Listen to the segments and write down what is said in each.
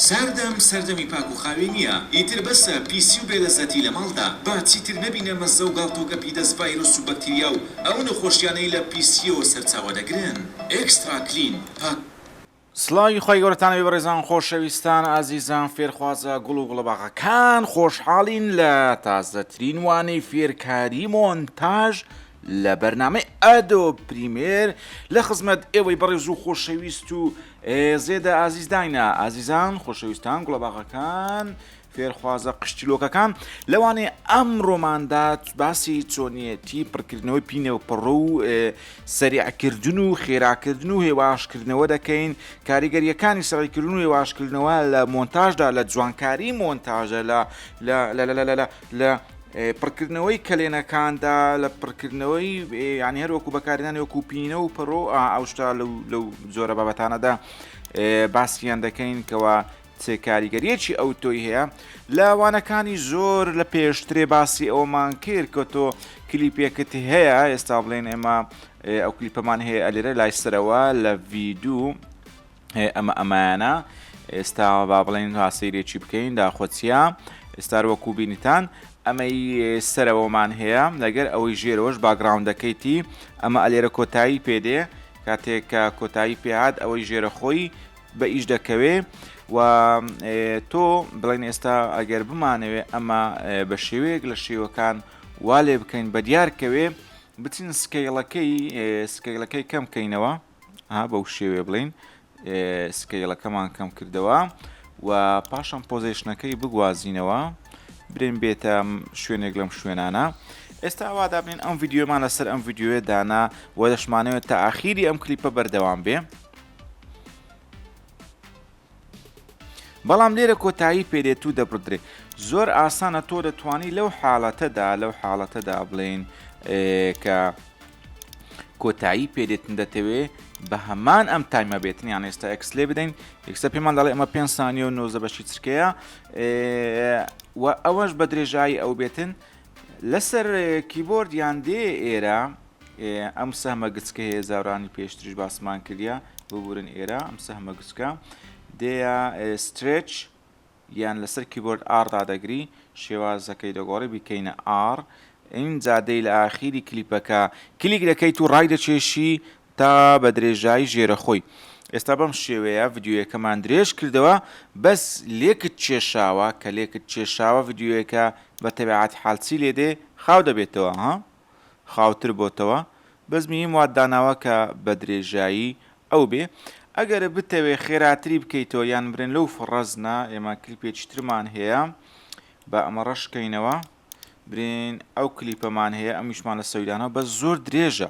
سەردەم سەردەمی پاک و خاوێنییە، ئیتر بەسە پیسی و بێلەزەتی لە ماڵدا، با چیتر نەبینە مەزە و گاڵتەوگەپی دەست ڤایرۆس و بەکتریا و ئەو نەخۆشیانەی لە پیسییەوە سەرچاوە دەگرن. ئێکسترا کلین پاک. سڵاوی خوای گەورەتان لەبێ بەڕێزان خۆشەویستان ئازیزان فێرخوازە گوڵ و گوڵەباغەکان خۆشحاڵین لە تازەترین وانەی فێرکاری مۆنتاژ لە بەرنامەی Adobe Premiere لە خزمەت ئێوەی بەڕێز و خۆشەویست و زێدە ئازیزداینە ئازیزان خۆشەویستان گوڵەباغەکان فێرخوازە قشتیلۆکەکان لەوانەیە ئەمڕۆماندا باسی چۆنیەتی پڕکردنەوەی پینە و پەڕۆ و سەریعکردن و خێراکردن و هێواشکردنەوە دەکەین کاریگەریەکانی سەریکردن و هێواشکردنەوە لە مۆنتاژدا لە جوانکاری مۆنتاژە لە لە لە لە لە لە لە پڕکردنەوەی کەلێنەکاندا لە پڕکردنەوەی ینی هەروەکو بەکارهێنانی وەکو پینە و پەڕۆ ئەو شتا لەو لەو جۆرە بابەتانەدا باسییان دەکەین کەوا چ کاریگەریەکی ئەوتۆی هەیە؟ لە وانەکانی زۆر لە پێشترێ باسی ئەوەمان کرد کە تۆ کلیپێکت هەیە ئێستا بڵێن ئێمە ئەو کلیپەمان هەیە ئەلێرە لای سەرەوە لە ڤیدیو ئەمە ئەمایانە ئێستا با بڵێن سەیرێکی بکەین داخۆ چییە ئێستا وەکو بینیتان ئەمەی سەرەوەمان هەیە لەگەر ئەوەی ژێرەوەش background ەکەیتی ئەمە ئەلێرە کۆتایی پێدێ کاتێک کە کۆتایی پێهات ئەوەی ژێرە خۆی بە ئیش دەکەوێ و تۆ بڵێن ئێستا ئەگەر بمانەوێ ئەمە بە شێوەیەک لە شێوەکان وا لێ بکەین بە دیار کەوێ بچین scale ەکەی scale ەکەی کەم کەینەوە ها بەو شێوێ بڵین scale ەکەمان کەم کردەوە و پاشان position ەکەی بگوازینەوە برێن بێتە شوێنێک لەم شوێنانە ئێستا وا دابنین ئەم ڤیدیۆمان لەسەر ئەم ڤیدیۆیە دانا و دەشمانەوێت تا ئاخیری ئەم کلیپە بەردەوام بێ بەڵام لێرە کۆتایی پێدێت و دەبڕدرێ زۆر ئاسانە تۆ دەتوانی لەو حاڵەتەدا لەو حاڵەتەدا بڵێن کە کۆتایی پێدێتن دەتەوێ بە هەمان ئەم time ە بێتن یان ئێستا ئێکس لێ بدەین ئێکسە پێمان دەڵێ ئەمە 5 سانیە و 19 بەشی چرکەیە و ئەوەش بە درێژایی ئەو بێتن لەسەر کیبۆرد یان دێ ئێرە ئەم سەهمە گچکە هەیە زاورانی پێشتریش باسمان کردە ببورن ئێرە ئەم سەهمە گچکە دێە stretch یان لەسەر کیبۆرد R دادەگری شێوازەکەی دەگۆڕی بیکەینە R ئینجا دێی لە ئاخیری کلیپەکە کلیک دەکەیت و ڕای دەکێشی تا بە درێژایی ژێرە خۆی ئێستا بەم شێوەیە ڤیدیۆیەکەمان درێژ کردەوە بەس لێکت کێشاوە کە لێکت کێشاوە ڤیدیۆیەکە بە تەبیعەت حال چی لێ دێ خاو دەبێتەوە ها خاوتر بۆتەوە بەس میم وات داناوە کە بە درێژایی ئەو بێ ئەگەر بتەوێ خێراتری بکەیتەوە یان برێن لەو فڕەزنە ئێمە کلیپێکی ترمان هەیە با ئەمە ڕەش کەینەوە برێن ئەو کلیپەمان هەیە ئەمیشمان لە سەویدانەوە بەس زۆر درێژە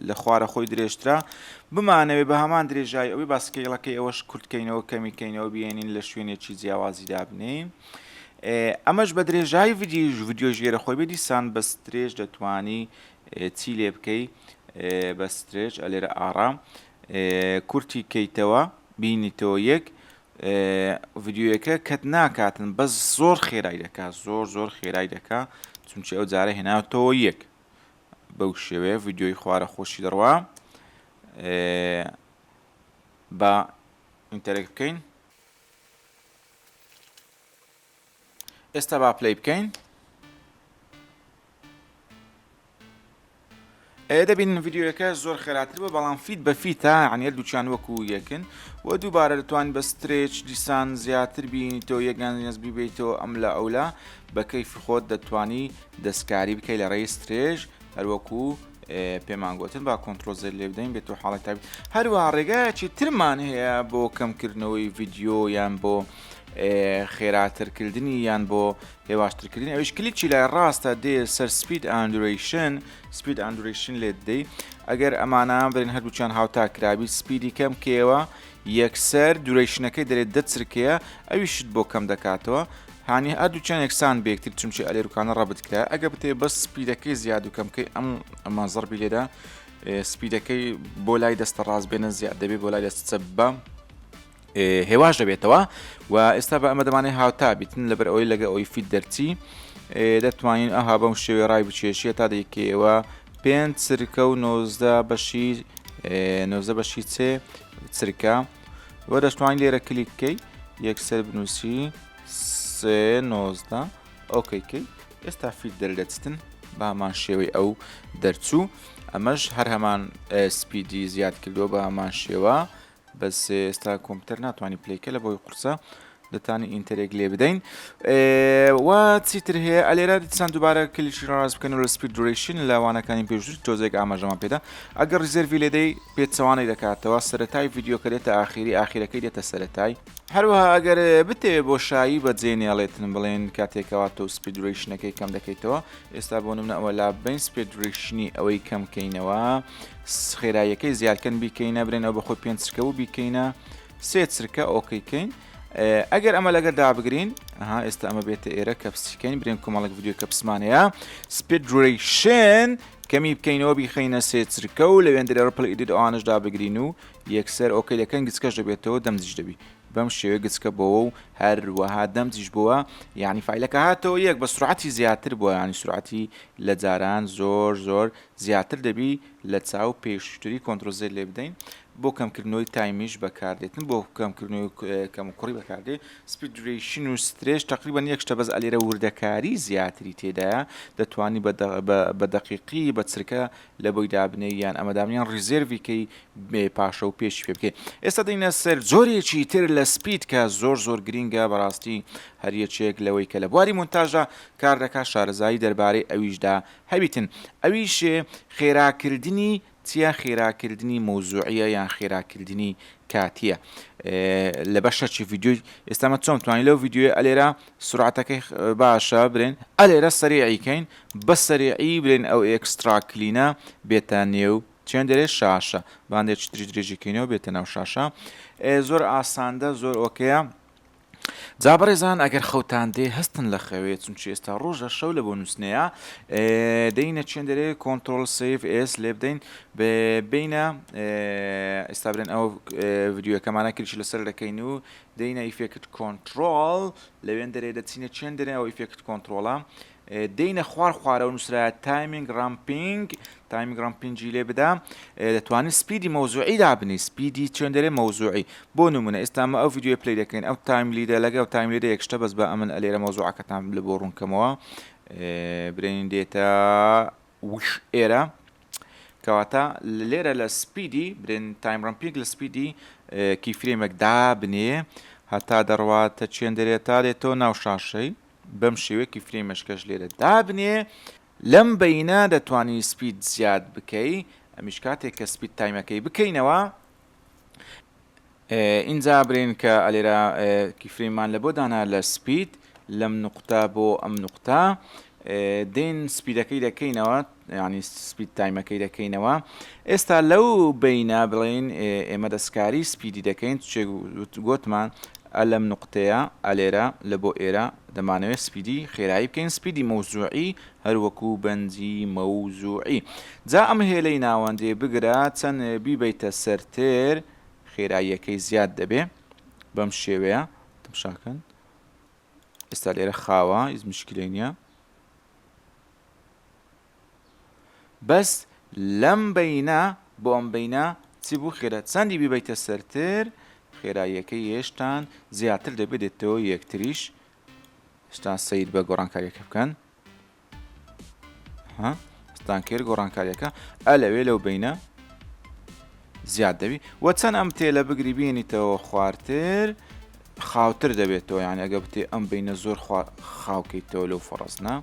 لە خوارە خۆی درێژترە بمانەوێ بە هەمان درێژایی ئەوەی با scale ەکەی ئەوەش کورت کەینەوە کەمی کەینەوە بێنین لە شوێنێکی جیاوازی دابنێین ئەمەش بە درێژایی ڤیدیۆ ژێرە خۆی بێ دیسان بە stretch دەتوانی چی لێ بکەی بە stretch ئەلێرە ئاڕا کورتی کەیتەوە بینیتەوە یەک ڤیدیۆیەکە cut ناکاتن بەس زۆر خێرای دەکات زۆر زۆر خێرای دەکا چونکی ئەو جارە هێناوتەوە یەک بەو شێوەیە ڤیدیۆی خوارە خۆشی دەڕوا با enter ێک بکەین ئێستا با play بکەین دەبینن ڤیدیۆیەکە زۆر خێراتر بوو بەڵام feet بە feet ە یعنی هەردووکیان وەکو یەکن و دووبارە دەتوانین بە stretch دیسان زیاتر بینیتەوە یەکیان نەز بیبیتەوە ئەم لە ئەولا بە کەیفی خۆت دەتوانی دەستکاری بکەی لە ڕێی stretch هەروەکو پێمان گوتن با control Z لێ بدەین بێت و حاڵەت تابیت هەروە ڕێگایەکی ترمان هەیە بۆ کەمکردنەوەی ڤیدیۆ یان بۆ خێراترکردنی یان بۆ هێواشترکردنی ئەویش کلیکی لای ڕاستە دێ سەر speed and duration speed and duration لێت دەی ئەگەر ئەمانە برێن هەردووچیان هاوتا کرابی speed ی کەم کێوە یەکسەر duration ەکەی دەرێت دە چرکەیە ئەویشت بۆ کەم دەکاتەوە هانی هەردووچیان یەکسان بێکتر چونکی ئەلێروکانە ڕەبت کرا ئەگە بتێ بەس speed ەکەی زیاد و کەمکەی ئەم ئەمە زەربی لێدا speed ەکەی بۆ لای دەستە ڕاست بێنە زیاد دەبێت بۆ لای دەستە چەپ بە هێواش دەبێتەوە و ئێستا بە ئەمە دەمانێت هاوتا بیتن لەبەر ئەوەی لەگە ئەوی fit دەرچی دەتوانین ئەها بەم شێوێ ڕای بچێشیە تا دەیکەوە پێ چرکە و 19 بەشی 19 بەشی چێ چرکە و دەشتوانین لێرە کلیک بکەی. یەکسەر بنووسی سێ 19 okay کەی ئێستا fit دەردەچتن بە هەمان شێوەی ئەو دەرچوو ئەمەش هەر هەمان speed ی زیاد کردووە بە هەمان شێوە بەس ئێستا کۆمپیوتەر ناتوانانی play کە لە بۆی قورسە دەتانی enter ێک لێ بدەین و چیتر هەیە ئەلێرە دیسان دووبارە کلیکی ڕاست بکەن و لە speed duration لە وانەکانی پێشتر تۆزێک ئاماژەمان پێدا ئەگەر reverse ی لێدەی پێچەوانەی دەکاتەوە سەرەتای ڤیدیۆکە دێتە ئاخیری ئاخیرەکەی دێتە سەرەتای هەروەها ئەگەر بتەوێ بۆشایی بەجێ نێڵێتن بڵێن کاتێکەوە تۆ speed duration ەکەی کەم دەکەیتەوە ئێستا بۆ نمونە ئەوە لاببەین speed duration ی ئەوەی کەم کەینەوە خێراییەکەی زیادکەن بیکەینە برێن ئەو بەخۆی پێنج چرکە و بیکەینە سێ چرکە okay کەین ئەگەر ئەمە لەگەر دابگرین ها ئێستا ئەمە بێتە ئێرە caps کەین برێن کۆمەڵک ڤیدیۆ caps مان هەیە speed duration کەمی بکەینەوە بیخەینە سێ چرکە و لەوێندرێ ripple edit ئەوانش دابگرین و یەکسەر okay دەکەن گچکەش دەبێتەوە دەمجیش دەبی بەم شێوەیە گچکە بۆوە و هەروەها دەمجیش بۆوە یعنی file ەکە هاتەوە یەک بە سرعەتی زیاتر بووە یعنی سرعەتی لە جاران زۆر زۆر زیاتر دەبی لە چاو پێشتری control Z لێ بدەین بۆ کەمکردنەوەی time یش بەکاردێتن بۆ کەمکردنەوەی کەم و کوڕی بەکاردێ speed duration و stretch تقریبا یەک شتە بەس ئەلێرە وردەکاری زیاتری تێدایە دەتوانی بە دەقیقی بە چرکە لە بۆی دابنێی یان ئەمە دابنێی یان reverse ی کەی پاشە و پێشی پێ بکەی ئێستا دێینە سەر جۆرێکی تر لە speed کە زۆر زۆر گرینگە بەڕاستی هەر یەکێک لەوەی کە لە بواری مۆنتاژدا کار دەکات شارەزایی دەربارەی ئەویشدا هەبیتن ئەویش خێراکردنی چیە خێراکردنی مەوزوعیە یان خێراکردنی کاتیە لە بەشەکی ڤیدیۆی ئێستا مە چۆن توانین لەو ڤیدیۆی ئەلێرە سرعەتەکەی باشە برێن ئەلێرە سەریعی کەین بە سەریعی برێن ئەو extra clean ە بێتە نێو چێن دەرێ شاشە باندێکی تری درێژی کەینەوە بێتە ناو شاشە زۆر ئاساندە زۆر okay ە جا بەڕێزان ئەگەر خەوتان دێ هەستن لە خەوێ چونکی ئێستا ڕۆژە شەو لە بۆ نووسنەیە دەینە چێن دەرێ control save S لێ بدەین بینە ئێستا برێن ئەو ڤیدیۆکەمانە کلیکی لەسەر دەکەین و دەینە effect control لەوێن دەرێ دەچینە چێن دەرێ ئەو effect control ە دێینە خوار خوارەوە نووسرایە timing ramping timing ramping ی لێ بدا دەتوانین speed ی مەوزوعی دابنی speed ی چێن دەرێ مەوزوعی بۆ نمونە ئێستا ئەمە ئەو ڤیدیۆ play دەکەین ئەو time lead ە لەگەڵ time lead ە یەک شتە بەس بە ئەمن ئەلێرە مەوزوعەکەتان لە بۆ ڕوونکەمەوە برێن دێتە وش ئێرە کەواتە لێرە لە speed ی برێن time ramping لە speed ی key frame ێک دابنێ هەتا دەڕواتە چێن دەرێت تا دێتەوە ناو شاشەی بەم شێوەیە key frame ەشکەش لێرە دابنێ. لەم بەینە دەتوانی speed زیاد بکەی ئەمیش کاتێک کە speed time ەکەی بکەینەوە ئینجا برێن کە ئەلێرە key frame مان لە بۆ دانا لە speed لەم نوقتە بۆ ئەم نوقتە دێن speed ەکەی دەکەینەوە یانی speed time ەکەی دەکەینەوە ئێستا لەو بینە بڵێن ئێمە دەستکاری speed ی دەکەین چێ گۆتمان ئەلەم نوقتەیە ئەلێرە لە بۆ ئێرە دەمانەوێت speed ی خێرایی بکەین speed ی مەوزوعی هەروەکو بەنجی مەوزوعی جا ئەم هێلەی ناوەندێ بگرە چەند بیبەیتە سەرتر خێراییەکەی زیاد دەبێ بەم شێوەیە تمشاکەن ئێستا لێرە خاوە هیچ مشکلەی نییە بەس لەم بەینە بۆ ئەم بەینە چی بوو خێرا چەندی بیبەیتە سەرتر خێراییەکەی هێشتان زیاتر دەبێت دێتەوە یەکتریش هێشتان سیر بە گۆڕانکاریەکە بکەن ستان کرد گۆڕانکاریەکە ئەلەوێ لەو بینە زیاد دەبی وە چەند ئەم تێلە بگری بینیتەوە خوارتر خاوتر دەبێتەوە یان ئەگە بتێ ئەم بینە زۆر خاوکەیتەوە لەو فەڕزنا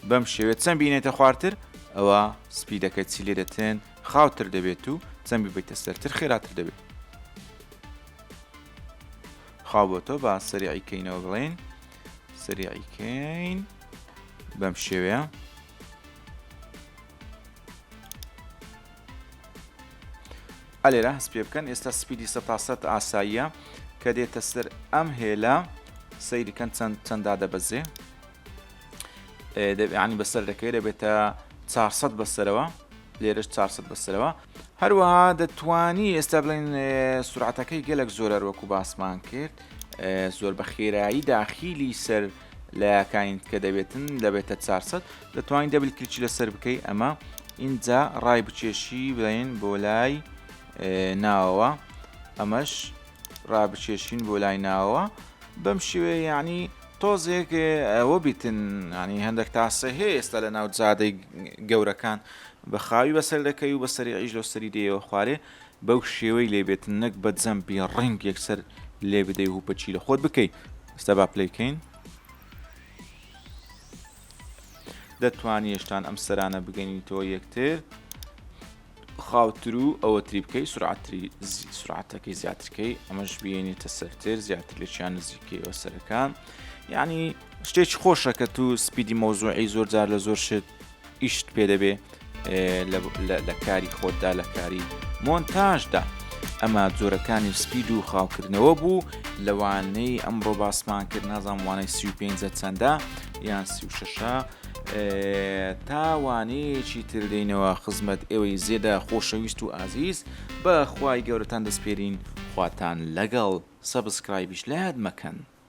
بەم شێوێت چەند بینێتە خوارتر ئەوە speed ەکە چی لێ دەتێن خاوتر دەبێت و چەند بیبیتە سەرتر خێراتر دەبێت خاو بۆتەوە با سەریعی کەینەوە بڵێن سەریعی کەین بەم شێوەیە ئەلێرە هەست پێ بکەن ئێستا speed ی سەتاسەت ئاساییە کە دێتە سەر ئەم هێلە سەیرکەن چەند چەندا دەبەزێ ینی بەسەر دەکەوێت دەبێتە 400 بەسەرەوە لێرەش 400 بەسەرەوە هەروەها دەتوانی ئێستا بڵێن سرعەتەکەی گەلک زۆر وەکو باسمان کرد زۆر بە خێرایی داخیلی سەر لایەکانی کە دەبێتن دەبێتە 400 دەتوانین double click ی لەسەر بکەی ئەمە ئینجا ڕای بکێشی بڵێن بۆ لای ناوەوە ئەمەش ڕابکێشین بۆ لای ناوەوە. بەم شێوەیە یعنی تۆزێک ئەوە بیتن ینی هەندێک تاسە هەیە ئێستا لە ناو جادەی گەورەکان بە خاوی بەسەر دەکەی و بە سەریعیش لەو سەری دێیەوە خوارێ بەو شێوەی لێ بێتن نەک بە جەمپی ڕنگ یەکسەر لێ بدەی و پەچی لە خۆت بکەی ئێستا با play کەین دەتوانی هێشتان ئەم سەرانە بگەنیتەوە یەکتر خاوتر و ئەوەتری بکەی سرعەتری سرعەتەکەی زیاترکەی ئەمەش بێنیتە سەرتر زیاتر لەچیان نزیکەیەوە سەرەکان یعنی شتێکی خۆشە کە تو speed ی مەوزوعی زۆر جار لە زۆر شت ئیشت پێ دەبێ لە کاری خۆتدا لە کاری مۆنتاژدا ئەمە جۆرەکانی speed و خاوکردنەوە بوو لەوانەی ئەمڕۆ باسمان کرد نازانم وانەی 35 چەندە یان 36 تا وانەیەکی تر دێینەوە خزمەت ئێوەی زێدە خۆشەویست و ئازیز بە خوای گەورەتان دەسپێرین خواتان لەگەڵ subscribe یش لەیاد مەکەن.